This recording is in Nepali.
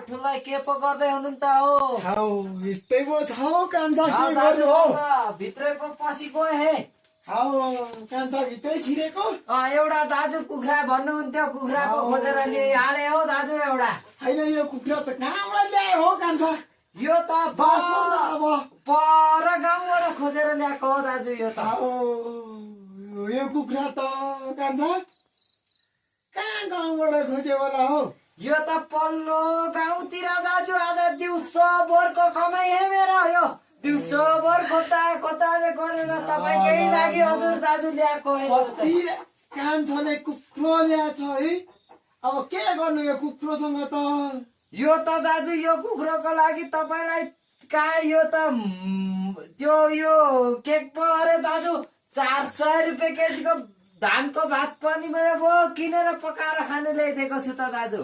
ठुलाई के पो गर्दै हुनुहुन्छ हो? हौ यस्तै पो छ हौ कान्छा, हौ के दाजु गर्नु हौ? त भित्रै पो पसी गए हे। हौ कान्छा भित्रै छिरेको? एउटा दाजु कुखुरा भन्नुहुन्थ्यो, कुखुरा पो खोजेर ल्याइहाले हो दाजु एउटा। होइन यो कुखुरा त कहाँबाट ल्यायो हो कान्छा? यो त बसौँ न अब। पर गाउँबाट खोजेर ल्याएको हो दाजु यो त। हौ यो कुखुरा त कान्छा कहाँ गाउँबाट खोज्यो होला हौ? यो त पल्लो गाउँतिर दाजु आज दिउँसोभरको कमाइ हे मेरो यो। दिउँसोभर खोताले गरेर तपाईँकै लागि हजुर दाजु ल्याएको हे यो त। कति कान्छाले कुखुरो ल्याएछ है? अब के गर्नु यो कुखुरोसँग त? यो त दाजु यो कुखुराको लागि तपाईँलाई कहाँ यो त त्यो यो केक पो अरे दाजु 400 रुपियाँ केजीको धानको भात पनि मैले किनेर पकाएर खानु ल्याइदिएको छु त दाजु।